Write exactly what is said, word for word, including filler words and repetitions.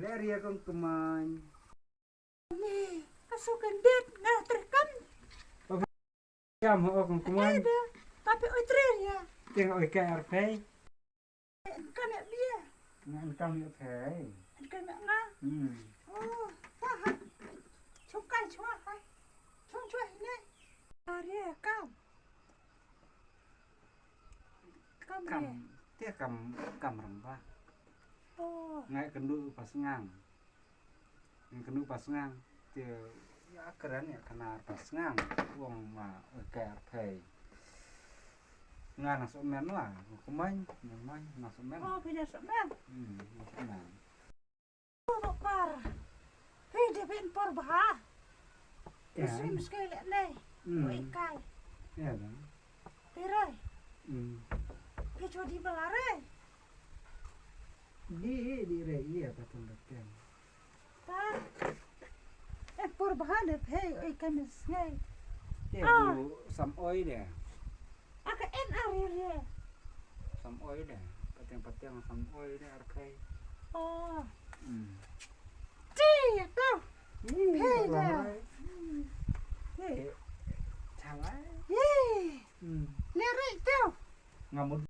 Leh ria kong kmaiñ. Ni, ka su kan det nga terkam. Jam ho kong kmaiñ. Ada, tapi oi trer ya. Tiang oi ka ar phei. Kan ya bia. Ngan kam ya phei. Kan ya nga. Hmm. Oh, wah. Chung kai chung ha. Chung chung ni. Aria kam. Kam Kam, ni. Te kam, kam rang ba. Oh. Ngai kendu pas ngang. Ngai kendu pas ngang. Te ya keren ya kena pas ngang. Wong ma oi ka ar phei. Nga na so men la. Kmaiñ, kmaiñ, na so men. Oh, phi na so men. Hmm, na so men. Por. Phi de phin por bha. Ya. Sim skai le nei. Hmm. Oi kai. Ya da. Phi rai. Hmm. Phi chodi bala rai. Di, di rai, iya, patun da ken. Ta. Eh, por bha de phi, oi kai mes ngai. Ya, ah. Bu sam oi de. Aka en ar ri ri. Sam oi de. Pateng pateng sam oi de ar kai. Oh. Hmm. Ti to. Hmm, hey, to de. Hai. Hmm. Hey. Chalai. Ye. Hmm. Ne ri to. Ngamut.